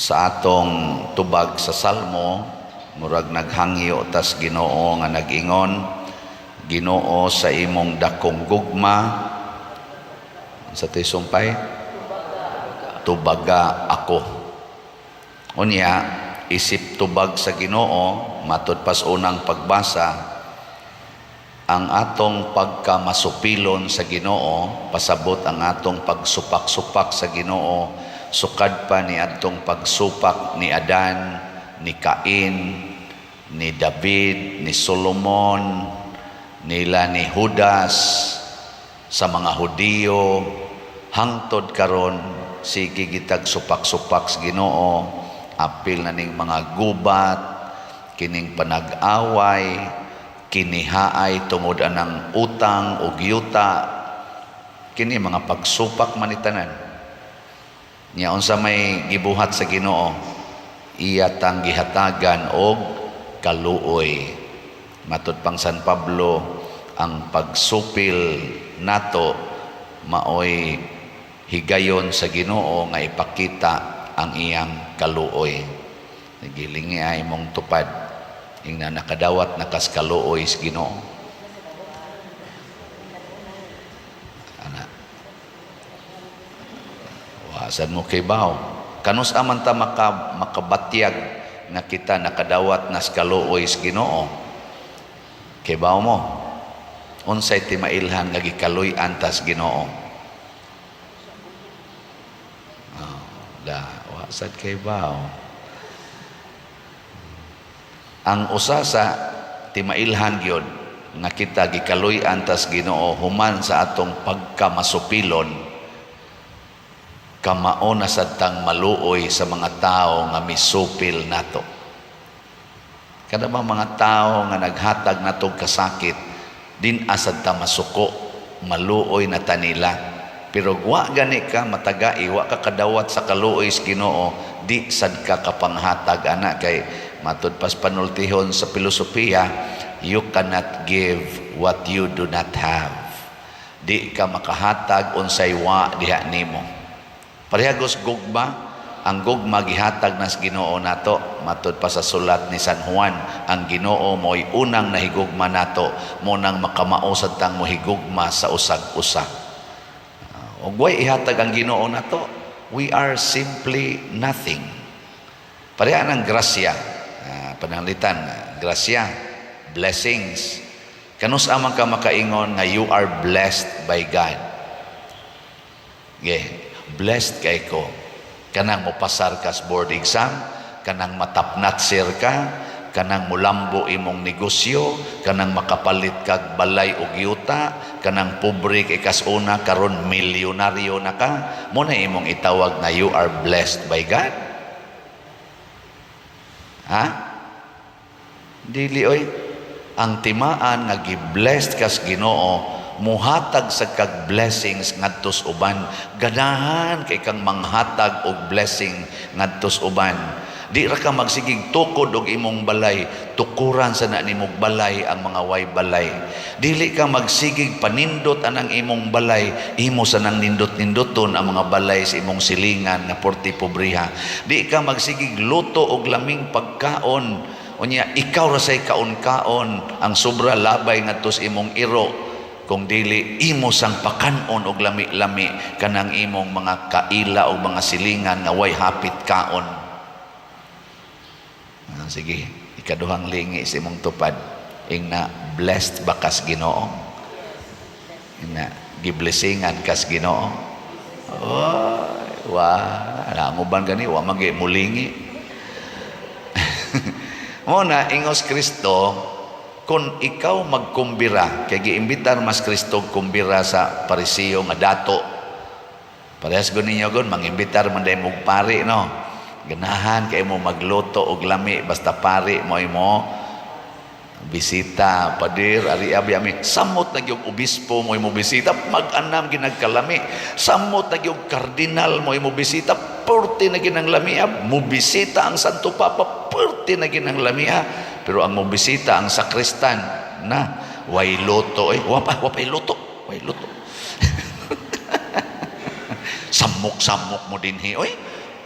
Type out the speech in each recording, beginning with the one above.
Sa atong tubag sa Salmo, murag naghangyo tas Ginoo nga nag-ingon, "Ginoo, sa imong dakong gugma," sa to'y sumpay, "tubaga ako." Unya, isip tubag sa Ginoo, matud pas unang pagbasa, ang atong pagkamasupilon sa Ginoo, pasabot ang atong pagsupak-supak sa Ginoo, sukad pa ni atong pagsupak ni Adan, ni Cain, ni David, ni Solomon, nila ni Judas, sa mga Hudiyo, hangtod karon sige gitag supak-supak sa Ginoo, apil na ning mga gubat, kining panag-away, kinihaay tungod anang utang o yuta, kini mga pagsupak man ni tanan. Nya unsa may gibuhat sa Ginoo? Iya tang gihatagan og kaluoy. Matud pang San Pablo, ang pagsupil nato maoy higayon sa Ginoo nga ipakita ang iyang kaluoy. Nagilingi ay mong tupad. Ingna nakadawat na kas kaluoy sa Ginoo. Ana. Wasan mo kay baw. Kanus aman ta makabatyag nga kita nakadawat nas kaluoy sa Ginoo? Kay baw mo. Unsay timailhan nga gikaluy-an tas Ginoo? Oh, da, wasad kay baw. Ang usa sa timailhan gyud nga kita gikaluy-an tas Ginoo human sa atong pagkamasupilon, kamao na sad tang maluoy sa mga tao nga misupil nato. Kada ba mga tao nga naghatag natog kasakit, din asad ta masuko, maluoy na tanila. Pero wa gani ka matagai, wa ka kadawat sa kaluoy sa Ginoo, di sad ka kapanghatag ana, kay matud pas panultihon sa filosofiya, you cannot give what you do not have. Di ka makahatag unsay wa diha nimo. Parehagos gugma, ang gugma gihatag nas Ginoo nato, matud pa sa sulat ni San Juan, ang Ginoo mo'y unang nahigugma nato, mo nang makamao sad tang mohigugma sa usag-usa. Ug way ihatag ang Ginoo nato, we are simply nothing. Pareha ng grasya, pananglitan, grasya, blessings. Kanus amang ka makaingon nga you are blessed by God? Yeah, blessed kay ko. Kanang mopasar ka sa board exam, kanang matapnatsir ka, kanang mulambo imong negosyo, kanang makapalit kag balay og yuta, kanang pobre kay kas una karon milyonaryo na ka, mo na imong itawag na you are blessed by God? Ha? Dili oy. Ang timaan nga gi-blessed kas Ginoo, muhatag sa kag blessings ngadtos uban. Ganahan kay kang manghatag og blessing ngadtos uban. Di ra ka magsigig tukod og imong balay, tukuran sa na nimog balay ang mga way balay. Dili ka magsigig panindot anang imong balay, imo sa nang nindot-nindoton ang mga balay sa imong silingan nga porti pobriha. Di ka magsigig luto og laming pagkaon, unya ikaw ra say kaon-kaon, ang sobra labay ngadto sa imong iro, kung dili imo sang pakanon og lami-lami kanang imong mga kaila o mga silingan nga way hapit kaon. Ah, sige, ikaduhang lingi sa imong tupad. Ingna blessed ba kas Ginoo? Ingna giblesingan kas Ginoo? Oh, wa, ang uban gani wa man mulingi. Mo na ingos Kristo, kung ikaw magkumbira, kay giimbitar mas Kristo kumbira sa Parisiyo nga dato. Parehas gun ninyo gun mangimbitar man day mog pari, no. Ganahan kay mo magluto og lami basta pari mo imo bisita. "Pader, ari abi ami." Samot na gyud obispo mo imo bisita, mag-anam ginagkalami. Samot na gyud kardinal mo imo bisita, perti na ginang lamia. Mo bisita ang Santo Papa, perti na ginang lamia. Pero ang mo bisita ang sakristan na way luto eh. Wa pa, wa pa luto, way luto. Samok-samok mo dinhi oy.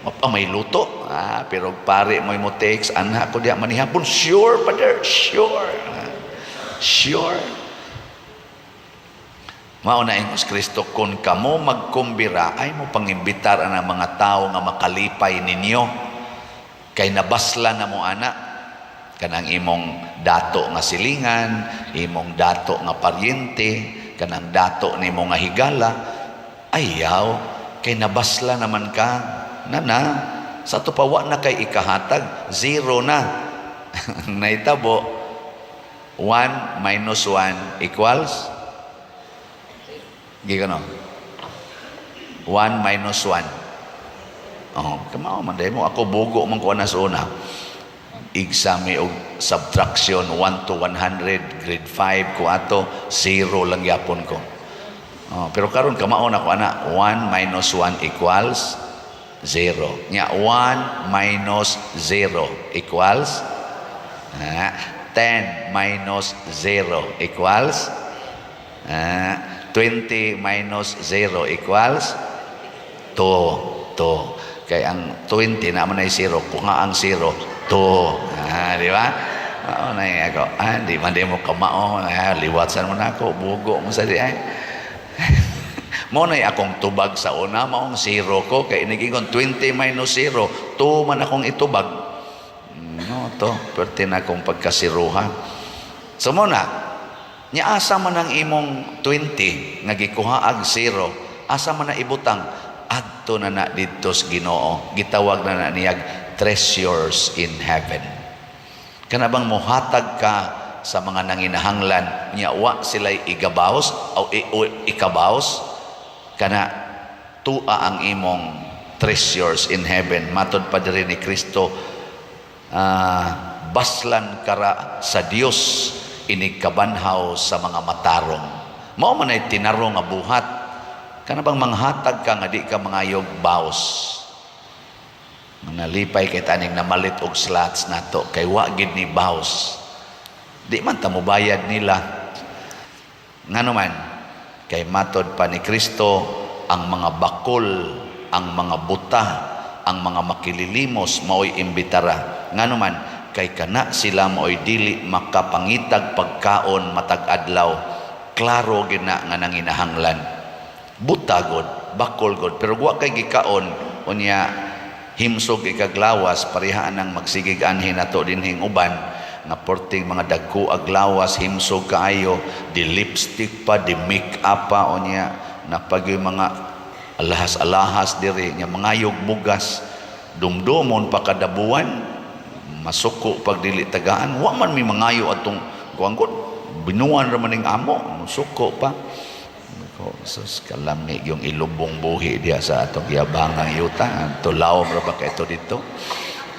Ah, may luto. Ah, pero pare mo mo text, anha ko diha manihapon. Sure, Father, sure. Ah, sure. Mao na ingos Kristo, kung kamo magkumbira, ay mo pangimbitar ang mga tao nga makalipay ninyo. Kay nabasla na mo ana kanang imong dato nga silingan, imong dato nga paryente, kanang dato nimo nga higala, ayaw, kay nabasla naman ka, na na, sa ato pa wa na kay ikahatag, zero na. Naitabo, 1 minus 1 equals, Giga no? 1 minus 1. Oh, kamao man mo ako bugo man ko na sa una. Exam og subtraction 1 to 100, grade 5 ko ato, 0 lang yapon ko. Oh, pero karon kamao na ko ana, 1 minus 1 equals 0. Nya 1 minus 0 equals 10 minus 0 equals 20 minus 0 equals 2. 2. Kay ang 20 na man ay 0, kung nga ang 0, 2. Ah, di ba? Oo, na ako. Ah, di man di mo kamao. Ah, liwatsan mo na ako. Bugo mo sa di ay. Mo na akong tubag sa una, maong 0 ko. Kay inigingon 20 minus 0, 2 man akong itubag. No, to. Pwerte na akong pagkasiruha. So mo na, nya asa man ang imong 20 nga gikuha ag 0, asa man na ibutang adto na na didto sa Ginoo, gitawag na na niyag treasures in heaven. Kana bang mohatag ka sa mga nanginahanglan nya wa sila igabaws o ikabaws, kana tua ang imong treasures in heaven. Matod pa diri ni Kristo, baslan kara sa Dios inig kabanhaw sa mga matarong. Mao man ay tinarong nga buhat. Kana bang manghatag ka nga di ka mangayog baws. Nalipay kay taning namalit og slots nato kay wa gid ni baws. Di man ta mobayad nila. Ngano man, kay matod pa ni Kristo, ang mga bakol, ang mga buta, ang mga makililimos maoy imbitara. Ngano man, kay kana sila maoy dili makapangitag pagkaon matag adlaw. Klaro gid na nga nanginahanglan. Buta god, bakol god, pero wa kay gikaon unya himsog ikaglawas, parehaan ang magsigig anhin nato dinhing uban nga porting mga dagko aglawas, himsog kaayo, di lipstick pa, di make up pa, unya napagyoy mga alahas-alahas diri nya mangayog bugas, dumdumon pa kadabuan, masuko pag dili tagaan. Wa man mi mangayo atong kuan gud, binuan ra man ning amo, suko pa ko. Sus, kalami yung ilubong buhi diya sa atong yabangang yuta. Tulaw ra ba kay ito dito,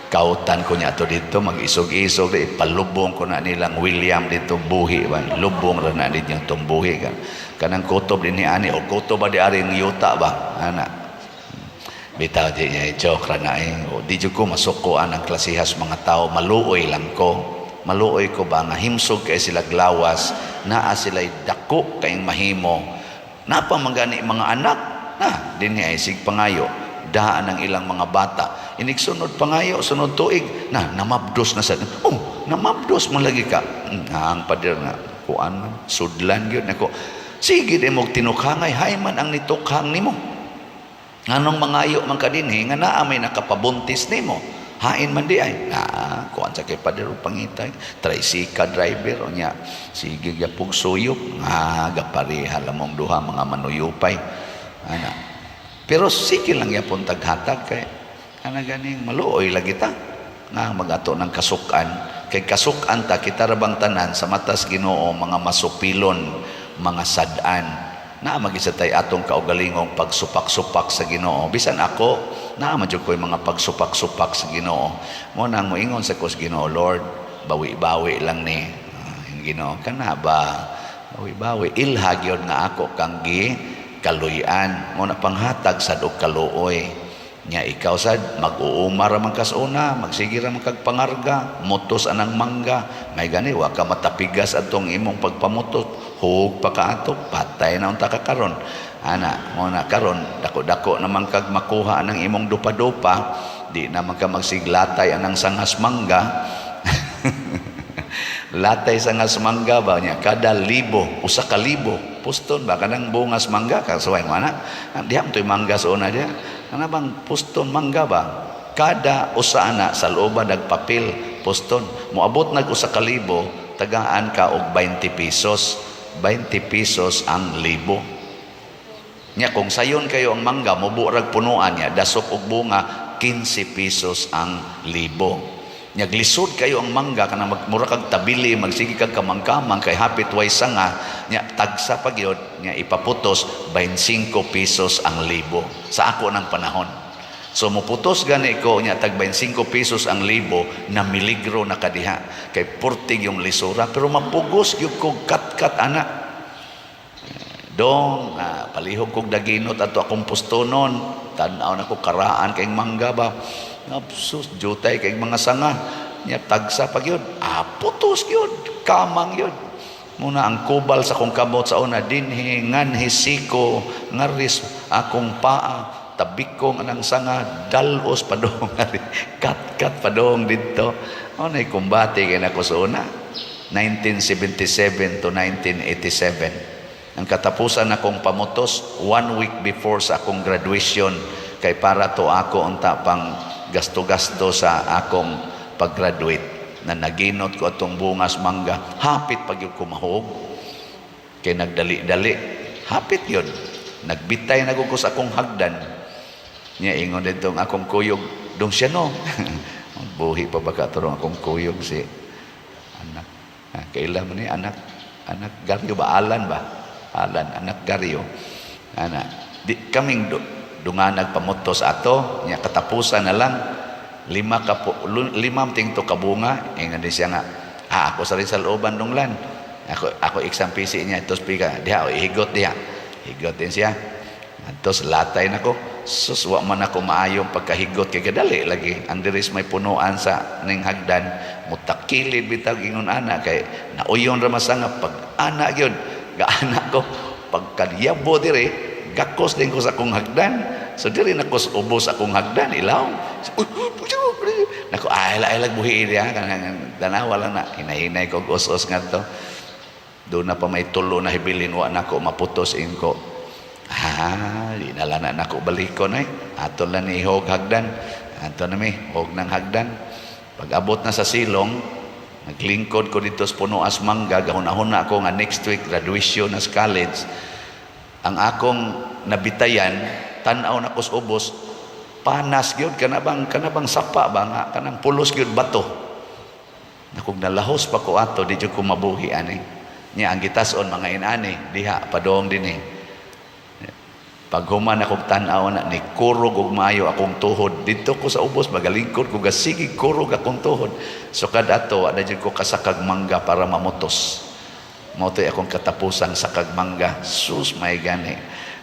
kautan ko niya ato dito, mag-isog-isog di palubong ko na nilang William dito buhi ba, lubong ra na ninyo itong buhi ka kanang kutob din ni ani o kutob ba di aring yuta ba ana. Bitaw di niya, joke ra na eh. O, di jud ko masukuan ang klasihas mga tao. Maluoy lang ko, maluoy ko ba nga himsog kay sila glawas, naa sila'y dako kayong mahimo, napa magani mga anak na dinhi ay sig pangayo, daan ang ilang mga bata, inig sunod pangayo, sunod tuig na namabdos na sa, oh, namabdos mo lagi ka. Ang pader nga kuan man sudlan gyud nako, sige di mo tinukhangay, hay man ang nitukhang nimo, nganong mangayo man ka dinhi nga naa may nakapabuntis nimo, hain man di ay na kuan sa kay pader pangitay tricycle driver, unya sige gyapog suyop nga gapareha lamong duha, mga manuyupay ana. Pero sige lang yapon taghatag kay kana ganing maluoy lagi ta nga magato ng kasukan, kay kasukan ta kita ra bang tanan sa matas Ginoo, mga masupilon, mga sad-an naa magisa tay atong kaugalingong pagsupak-supak sa Ginoo. Bisan ako, naa man jud ko'y mga pagsupak-supak sa Ginoo. Mo nang moingon sa ko sa Ginoo, "Lord, bawi-bawi lang ni." Ah, Ginoo kana ba, bawi-bawi, ilha gyud nga ako kang gi kaluy-an. Mo na panghatag sad og kaluoy. Nya ikaw sad mag-uuma ra man kas una, magsige ra man kag pangarga, mutos anang mangga. May gani wa ka matapigas atong imong pagpamutos. Hug pa ka ato, patay na unta ka karon. Ana, mo na karon dako-dako naman kag makuha ang imong dupa-dupa, di naman ka magsiglatay anang sangas mangga. Latay sangas mangga ba niya kada libo, 1,000 puston ba kanang bungas mangga kasuway mo ana. Diha mo to'y mangga sa una diha. Kana bang puston mangga ba? Kada usa ana sa looban nagpapil puston. Moabot nag 1,000, tagaan ka og 20 pesos. 20 pesos ang libo. Nya kung sayon kayo ang mangga, mubo rag punuan niya, dasok og bunga, 15 pesos ang libo. Nya glisod kayo ang mangga kanang mura kag tabili, magsige kag kamangkamang kay hapit way sanga, nya tagsa pa gyud, nya ipaputos 25 pesos ang libo sa ako ng panahon. So muputos gani ko nya tag 25 pesos ang libo, na miligro na kadiha kay purtig yung lisura, pero mapugos gyud ko kat-kat ana. Dong, palihog kog daginot ato akong pustonon, tan-aw na ko karaan kay mangga ba. Sus, jutay kay mga sanga. Nya tagsa pa gyud. Ah, putos gyud, kamang gyud. Muna ang kubal sa akong kamot sa una dinhi nganhi siko ngaris akong paa tabikong anang sanga dalos padong kat-kat padong didto. Mao nay kumbate kay nako sa una. 1977 to 1987. Ang katapusan akong pamutos one week before sa akong graduation kay para to ako unta pang gasto-gasto sa akong pag-graduate na naginot ko atong bungas mangga, hapit pag yun kumahog kay nagdali-dali, hapit yun nagbitay na ko sa akong hagdan. Niya ingon dito ang akong kuyog, dong siya no buhi pa ba ka turong akong kuyog, si anak, kaila man ni anak, anak Garyo ba, Alan ba, Alan anak Garyo ana di kaming dungan nagpamutos ato. Nya katapusan na lang lima ka lima ting to kabunga. Ingon din siya nga, ako sa rin sa looban dunglan ako ako exam PC niya tos pika diha o higot diha, higot din siya. Antos latay nako, sus, wa man ako maayong pagkahigot kay kadali lagi ang diris may punuan sa ning hagdan, mutakilid bitaw ingon ana kay nauyon ra masanga pag ana gyud gaana ko pagkadiyabo dire gakos din ko sa akong hagdan. So diri na ko ubos akong hagdan ilaw. Nako, ay ay buhi diha kanang tanawa lang na hinay-hinay ko us-us ngadto doon na pa may tulo na hibilin, wa nako maputos ingko, di na lang na nako balikon ay ato lang ni hog hagdan, ato na mi hog ng hagdan. Pag abot na sa silong, naglingkod ko dito sa Punoas Mangga, gahuna-huna ako nga next week graduation na sa college. Ang akong nabitayan, tan-aw na ko sa ubos, panas gyud, kana bang sapa ba nga kanang pulos gyud bato. Na kung nalahos pa ko ato, di jud ko mabuhi ani. Nya ang gitason mga inani diha padong dinhi. Paghuman akong tan-aw na ni kurog og maayo akong tuhod didto ko sa ubos, magalingkod ko, gasige kurog akong tuhod. So kad ato wa na jud ko kasakag mangga para mamutos. Mao to'y akong katapusang sakag mangga. Sus, may gani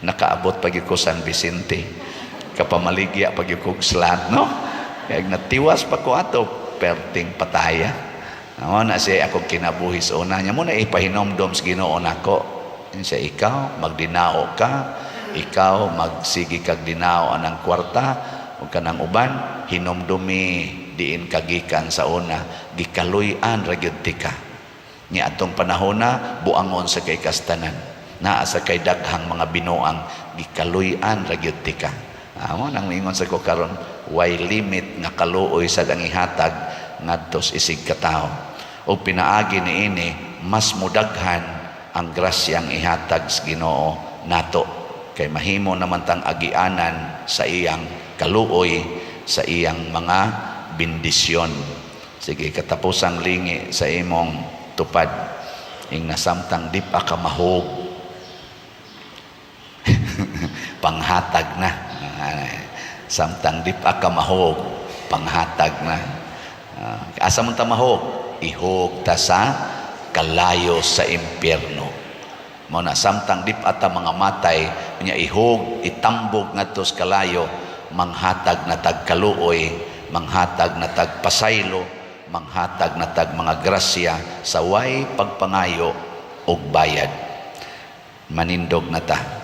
nakaabot pa gyud ko San Vicente, kapamaligya pa gyud kog slant no kay natiwas pa ko ato, perting pataya. Mao na siya akong kinabuhi sa una. Nya mo na ipahinomdom sa Ginoo nako siya, ikaw magdinao ka, ikaw magsige kag dinao anang kwarta ug kanang uban, hinomdumi diin kagikan sa una, gikaluy-an ra gyud tika. Nya atong panahona buangon sa kay kastanan, naa sa kay daghang mga binuang, gikaluy-an ra gyud tika. Amo nang miingon sa ko karon, way limit nga kaluoy sa ang ihatag ngadto sa isig katawo. Ug pinaagi niini mas mudaghan ang grasyang ihatag sa Ginoo nato kay mahimo naman tang agianan sa iyang kaluoy, sa iyang mga bendisyon. Sige, katapusang lingi sa imong tupad, ing nasamtang di pa ka mahog, panghatag na. Samtang di pa ka mahog, panghatag na. Asa man ta mahog? Ihog ta sa kalayo sa impyerno. Mao na samtang di pa ta mga matay nya ihog, itambog ngadto sa kalayo, manghatag na tag kaluoy, manghatag na tag pasaylo, manghatag na tag mga grasya sa way pagpangayo og bayad. Manindog na ta.